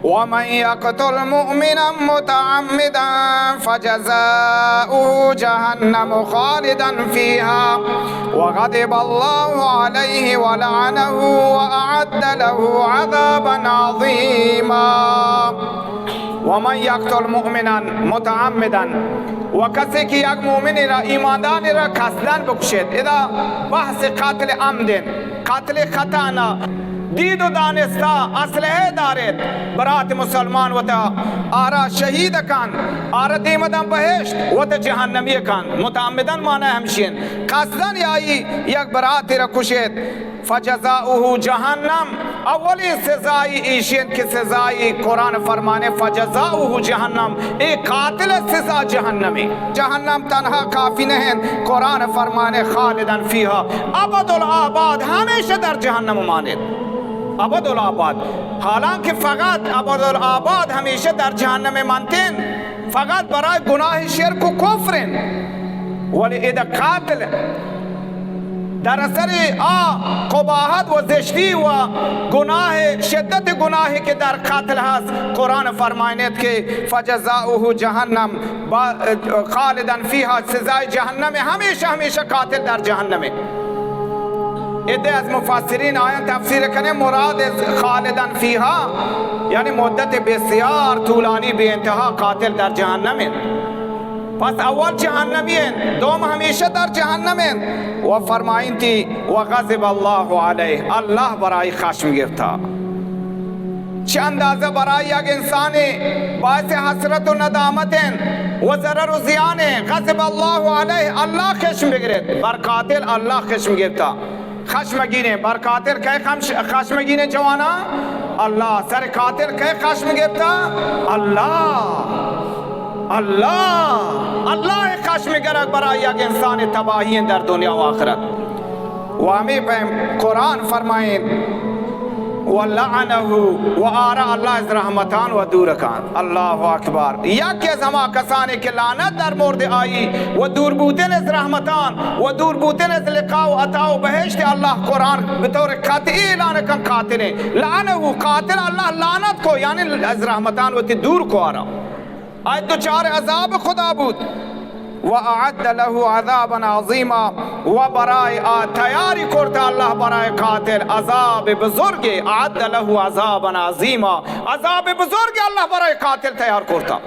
ومن يقتل مؤمنا متعمدا فجزاؤه جهنم خالدا فيها وغضب الله عليه ولعنه وأعد له عذابا عظيما. ومن يقتل مؤمنا متعمدا، و کسے کہ یک مومنے را، ایماندارے را قصداً بکشیت، ادا بحث قتل عمد انت، قتل خطا نہ، دید و دانستہ اسلحہ داریت، برات مسلمان وتا آرا شہید کن، آرا دیم دن بہشت، وتا جہنمی کن، متعمداً معنی ہمشی انت، قصداً یائی یک براتے را کشیت، فجزاؤه جہنم، اولی سزائی ایشین کہ سزائی قرآن فرمانے فجزاؤه جہنم، اے قاتل سزا جہنمی۔ جہنم تنہا کافی نہیں، قرآن فرمانے خالدا فیہا، ابد الآباد ہمیشہ در جہنم مانیت۔ ابد الآباد۔ حالانکہ فقط ابد الآباد ہمیشہ در جہنم مانتین، فقط برای گناہ شرک و کفر انت، ولی ادا قاتل در اثر آ قباحت و زشتی و گناہ، شدت گناہی کہ در قتل ہست، قرآن فرمائنیت کہ فجزاؤه جہنم، با-، خالدا فیہا، سزای جہنم، ہمیشہ ہمیشہ قاتل در جہنم۔ عدے از مفسرین آیان تفسیر کنے، مراد از خالدا فیہا یعنی مدت بسیار طولانی، بے انتہا قاتل در جہنم انت۔ پس اول جہنمی انت، دوم ہمیشہ در جہنم انت۔ و فرمائنتی، و غضب اللہ علیہ، اللہ برای خشم گپتا۔ چہ اندازہ برای یک انسانے باعث حسرت و ندامت انت و ضرر و زیان انت، غضب اللہ علیہ، اللہ خشم بگرت، بر قاتل اللہ خشم گپتا۔ خشمگین انت۔ بر قاتل کئے خمش-، خشمگین انت جوانا؟ اللہ۔ سر قاتل کئے خشم گپتا؟ اللہ۔ اللہ۔ اللہ خشم گرگ برای یک انسان تباہی انت در دنیا و آخرت۔ و ہمیں پیم قرآن فرمائیں، و لعنہ، و آرا اللہ از رحمتان و دور کان۔ اللہ اکبر۔ یکی از ہما کسانی کہ لعنت در مورد آئی و دور بوتن از رحمتان و دور بوتن از لقاء و عطا و بہشت، اللہ قرآن بطور قطعی اعلان کن قاتل انت۔ لعنہ، قاتل اللہ لعنت کو، یعنی از رحمتان وتی دور کو آرا۔ آئی دچار عذاب خدا بوت۔ و اعد له عذابا عظیما، و برای آ تیاری کرتا اللہ برای قاتل عذاب بزرگ، اعد له عذابا عظیما، عذاب بزرگ اللہ برای قاتل تیار کرتا۔